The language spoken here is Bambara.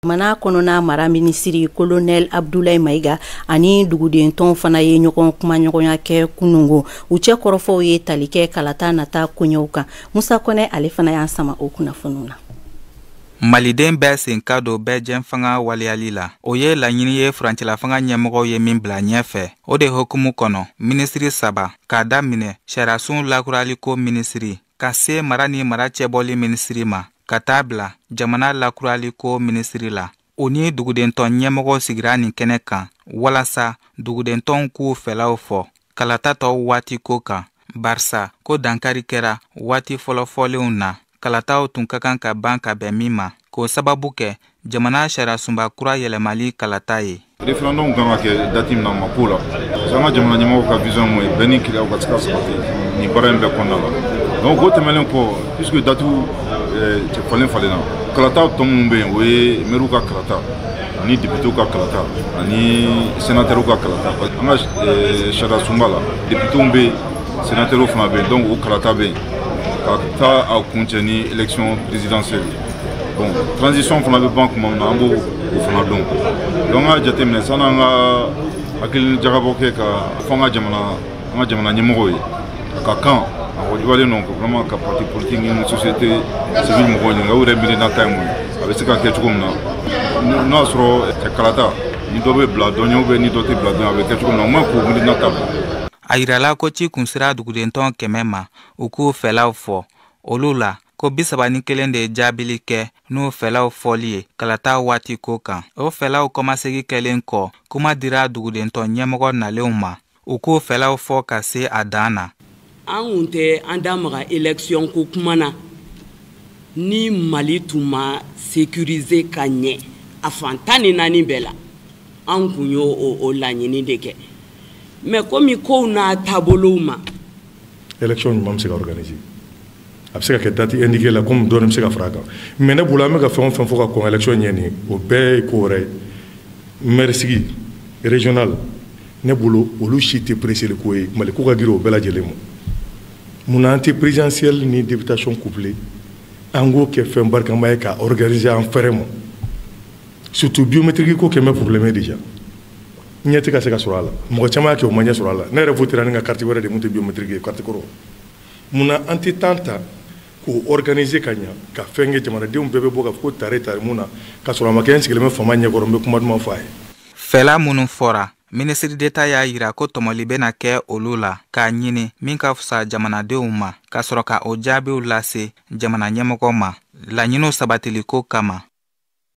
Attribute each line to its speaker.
Speaker 1: Jamana kɔnɔna mara minisiri Kolonɛl Abudulayi Mayiga ani dugudentɔn fana ye ɲɔgɔn kumaɲɔgɔnya kɛ kunungo. U cɛ kɔrɔfɔw ye tali kɛ kalata nata koɲɛw kan. Musa Kɔnɛ, ale fana y'an sama o kunnafoniw na.
Speaker 2: Maliden bɛɛ sen ka don bɛɛ jɛfanga waleyali la, o ye laɲini ye furancɛlafanga ɲɛmɔgɔw ye min bila ɲɛfɛ. O de hukumu kɔnɔ, minisiri saba, k'a daminɛ sariyasun lakuraliko minisiri ka se mara ni mara cɛbɔli minisiri ma, ka taa bila jamana lakuraliko minisiri la, u ni dugudentɔn ɲɛmɔgɔw sigira nin kɛnɛ kan walasa dugudentɔnw k'u fɛlaw fɔ kalata tɔw waati ko kan, barisa ko dankari kɛra waati fɔlɔfɔlenw na, kalataw tun ka kan ka ban ka bɛn min ma, k'o sababu kɛ jamana sariyasunba kura yɛlɛmali kalata ye.
Speaker 3: Référendum kan ka kɛ date min na, ma ko la, parce que an ka jamana ɲɛmɔgɔw ka vision mun ye, bɛn ni keleya ka se ka sabati nin baara in bɛɛ kɔnɔna la. Donc o tɛmɛnen kɔ, puisque date falen falenna, kalata tɔ minnu bɛ yen, o ye maires ka kalata ani députés ka kalata ani sénateurs ka kalata. An ka sariya sunba la, députés bɛ yen, sénateurs fana bɛ yen, donc o kalata bɛ yen ka taa a kuncɛ ni élection présidentielle. Bon, transition fana bɛ ban tuma min na, an b'o o fana dɔn. Donc an ka jateminɛ, sani an ka hakili jagabɔ kɛ ka fɔ an ka jamana ɲɛmɔgɔw ye, a ka kan a wajibalen don vraiment ka parti politique ni société civile mɔgɔw ɲininka u yɛrɛ miirinata ye mun ye, a bɛ se ka kɛ cogo min na, n'o y'a sɔrɔ kalata ni dɔ bɛ bila dɔ ɲɛ ou bien ni dɔ tɛ bila dɔ ɲɛ, a bɛ kɛ cogo min na, au moins k'o miirinata bɔ.
Speaker 2: A yirala ko ci kun sera dugudentɔn 100 ma, u k'u fɛlaw fɔ. Olu la, ko 31 de ye jaabili kɛ n'u fɛlaw fɔli ye kalata waati ko kan. O fɛlaw kɔmasegi kɛlen kɔ, kuma dira dugudentɔn ɲɛmɔgɔ nalenw ma, u k'u fɛlaw fɔ ka se a dan na.
Speaker 4: An kun tɛ an da maga élection ko kuma na ni Mali tun ma sécuriser ka ɲɛ a fan 14 bɛɛ la. An kun y'o o laɲini de kɛ, mais komi kow n'a taabolow ma.
Speaker 5: Élection ɲuman bɛ se ka organiser, a bɛ se ka kɛ date indiquée la, comme dɔɔni bɛ se ka fara a kan. Mais ne bolo, an bɛ ka fɛn o fɛn fɔ ka kɔn élection ɲɛ nin, o bɛɛ ye ko wɛrɛ ye. Maire sigi régional, ne bolo, olu si tɛ pressé ko ye. Mali ko ka girin o bɛɛ lajɛlen ma. Munna an tɛ présidentielle ni députation couplée, an k'o kɛ fɛn barikama ye ka organiser an fɛrɛ ma? Surtout biométrique ko kɛ bɛ problème ye déjà, ɲɛ tɛ ka se ka sɔrɔ a la. Mɔgɔ caman y'a kɛ, o ma ɲɛ sɔrɔ a la. Ne yɛrɛ votera ni ka carte wɛrɛ de mun tɛ biométrique ye, carte kɔrɔ. Munna an tɛ temps ta k'o organiser ka ɲa, ka fɛn kɛ, jamanadenw bɛɛ bɛ bɔ ka fɔ ko tare tare mun na, ka sɔrɔ a ma kɛ n sigilen bɛ fama ɲɛkɔrɔ, n bɛ kuma duman fɔ a ye?
Speaker 2: Fɛla minnu fɔra, minisiri d'État y'a yira ko tɔmɔli bɛna kɛ olu la k'a ɲini min ka fisa jamanadenw ma, ka sɔrɔ ka o jaabiw lase jamana ɲɛmɔgɔ ma laɲiniw sabatiliko kama.